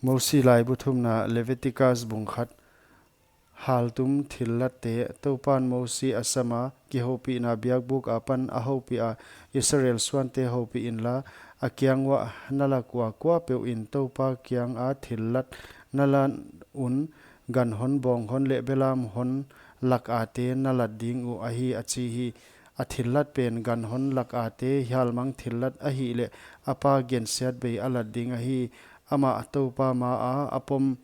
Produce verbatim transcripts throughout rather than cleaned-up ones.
Mosi laibu thumna. Leviticus bung khat. Haltum thillatte. Toupan Mosi a sama, kihoupihna biakbuk apan a houpiha, Israel suante houpih inla, a kiang uah na lak ua kuapeuh in Toupa kianga thillat na lan un, ganhon, bawnghon leh belamhon lak ate na lat ding uh ahi, a chi hi. A thillat pen ganhon lak ate halmang thillat ahihleh, a pa gensiatbei a lat ding ahi. Amah Toupa maa a pom,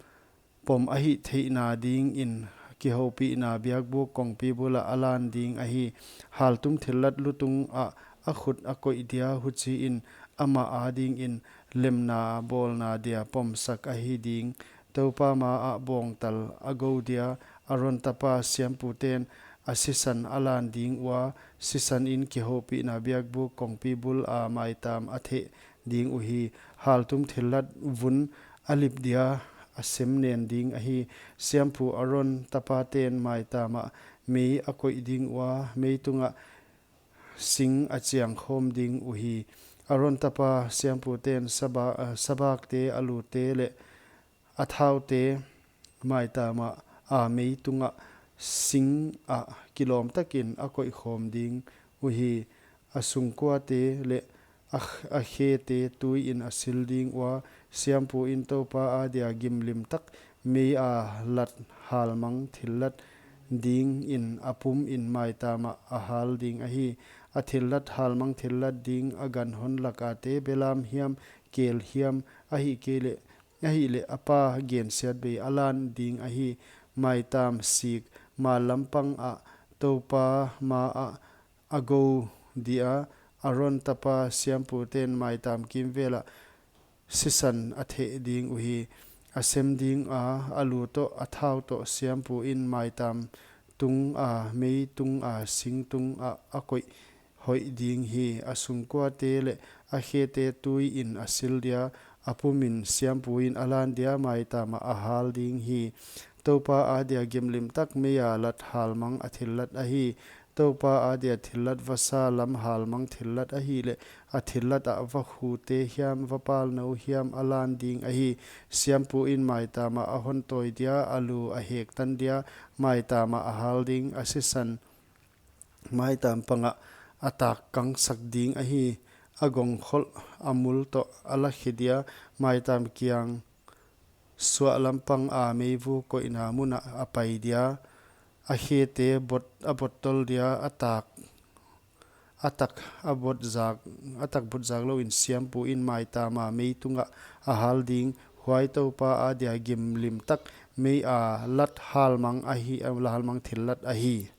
pom ahih theihna dingin kihoupihna biakbuk kongpi bulah a lan ding ahi. Haltum thillat lutung ah a khut a koih dia, huchiin amah adingin lemna bawlna dia pomsak ahi ding. Toupa maah bawngtal a gou dia, Aron tapa siamputen a sisan a lan ding ua, sisan in kihoupihna biakbuk kongpi bula maitam a theh ding uhi. Haltum thillat vun a lip dia a sem nen ding ahi. Siampu Aron tapaten maitamah mei a koih ding ua, mei tungah sing a chiang khawm ding uhi. Aron tapa siamputen saba-, ah, sabakte, a lute leh a thaute maitamah a mei tungah sing ah kilawm takin a koih khawm ding uhi. A sungkuate leh a, a khete tuiin a sil ding ua, siampu in Toupa adia gimlim tak mei a lat halmang thillat dingin a pumin maitamah a hal ding ahi. A thillat halmang thillat ding a ganhon lak ate belam hiam, kel hiam, ahihkeileh, ahihleh a pa gensiatbei a lan ding ahi. Maitam sik mal lampang ah Toupa maah a gou dia, Aron tapa siamputen maitam kimvelah sisan a theh ding uhi. A sem dinga, a lu toh, a thau toh siampu in maitam tunga, mei tunga, sing tungah a koih hoih ding hi. A sungkuate leh a khete tuiin a sil dia, a pumin siampu in a lan dia, maitamah a hal ding hi. Toupa adia gimlim tak mei a lat halmang a thillat ahi. Toupa adia thillat vasa lam halmang thillat ahihleh, a thillat ah vakhute hiam, vapalnou hiam a lan ding ahi. Siampu in maitamah a hon tawi dia, a lu a hektan dia, maitamah a hal ding. A sisan maitam pangah a tak kangsak ding ahi. A gongkholh a mul toh a la khe dia, maitam kiang suah lampang a meivu koihna munah a pai dia. A khete bot, a bottol dia, a tak, a tak, a bot zak, a tak bot zak louin siampu in maitama mei tungah a hal ding. Huai Toupa adia gimlim tak mei a lat halmang ahi, a la halmang thillat ahi.